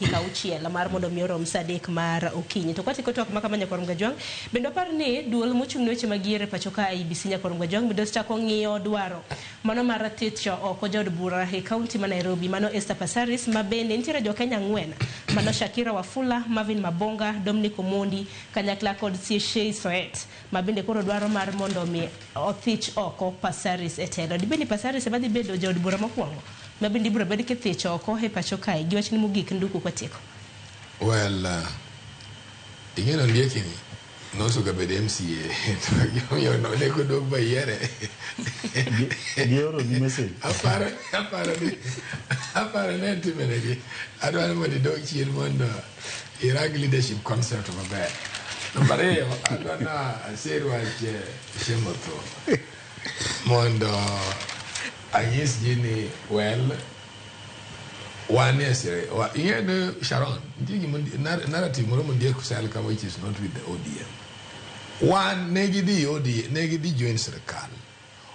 Dakika 6 mar mondo mi orom sa 3 mar okinyi. To kwatieko twak ma kama, Nyakwar Mgajwang', bende wapar ni duol mochung' ne weche mag yiero e pacho ka, IEBC, Nyakwar Mgajwang', bende osechako ng'iyo dwaro mano mar thicho oko jaod bura e kaunti ma Nairobi, mano Esther Passaris, ma bende nitiere jo Kenya 4, mano Shakira Wafula, Marvin Mabonga, Dominic Omondi kanyakla kod Sieshei Soet, ma bende koro dwaro mar mondo mi othich oko Passaris e telo. Dibed ni Passaris ema dhi bedo jaod bura mokwongo ma bende ibiro bed kithicho oko e pacho kae? Gi wachni mogik, Nduku, kwatieko. Well, ing'e ni Ondieki ni nosuga bedo MCA to gimomiyo onego dog bayiere. Gioro ni message. Aparo ni en timenegi. Adwaro ni mondo idog chien mondo irang leadership concept maber. Namba 2, adwa na aser wach Shemotho mondo anyis ji ni, well, wan e ing'e ni Sharon nitie gima narrative moro mondiek sel ka which is not with the ODM. Wan ne gidhi ODM, ne gidhi join sirikal.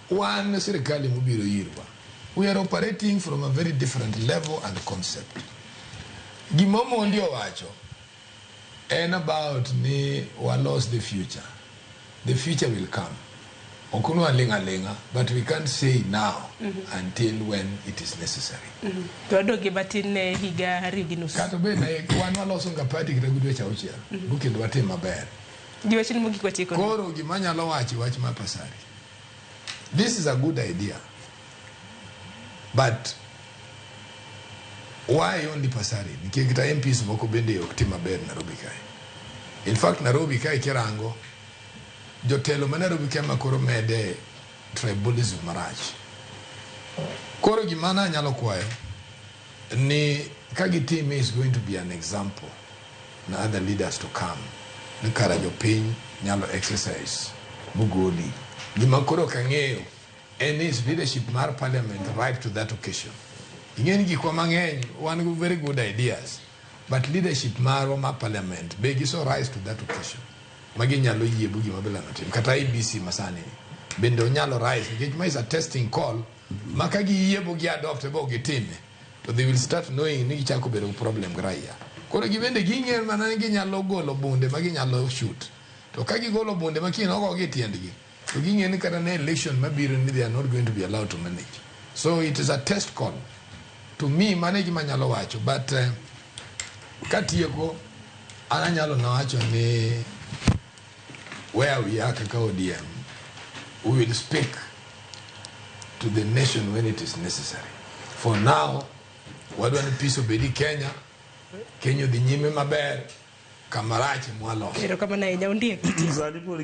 Wan sirikal emobiro irwa. We are operating from a very different level and concept. Gima Omondi owacho en about ni walos the future. The future will come. Ok nwaling' aling'a, but we can't say now until when it is necessary. To wadogi matin ne higa 2.5. Kata bed ne wan waloso nga party kata gi dweche 6 bu kendo watim maber. Gi wachni mogik watieko. Koro gima anyalo wacho wach mar Pasari. This is a good idea. But why only Pasari? Nikech kata MPs moko bende ok tim maber Nairobi kae. In fact, Nairobi kae kirango, jotelo ma Nairobi kae ma koro mede tribalism marach. Koro gima nanyalo kwayo ni ka gitime is going to be an example na other leaders to come. Ni kara jopiny nyalo exercise mugoli. Gima koro ok ang'eyo en is leadership mar parliament right to that occasion. Ing'e ni gikwa mang'eny wan gi very good ideas, but leadership marwa mar parliament be giso rise to that occasion ma ginyalo yie bu gima bilano tim. Kata IEBC masani ni bende onyalo rise, nikech ma is a testing call ma ka giyie bo gi adopt bo gitime, to they will start knowing ni gichako bedo gi problem gi raia. Koro gibende ging'eyo mana ni ginyalo golo bunde ma ginyalo shoot, to ka gigolo bunde ma kiny ogogi e tiendgi, to ging'e ni kata ne election mabiro ni they are not going to be allowed to manage. So it is a test call to me. Mano e gima anyalo wacho, but katieko, an anyalo nawacho ni where we are kaka ODM, we will speak to the nation when it is necessary. For now, wadwa ni peace obedi Kenya, Kenya odhi nyime maber, kamarach mwaloso. Erokamano ahinya, Ondiek. Sani pod.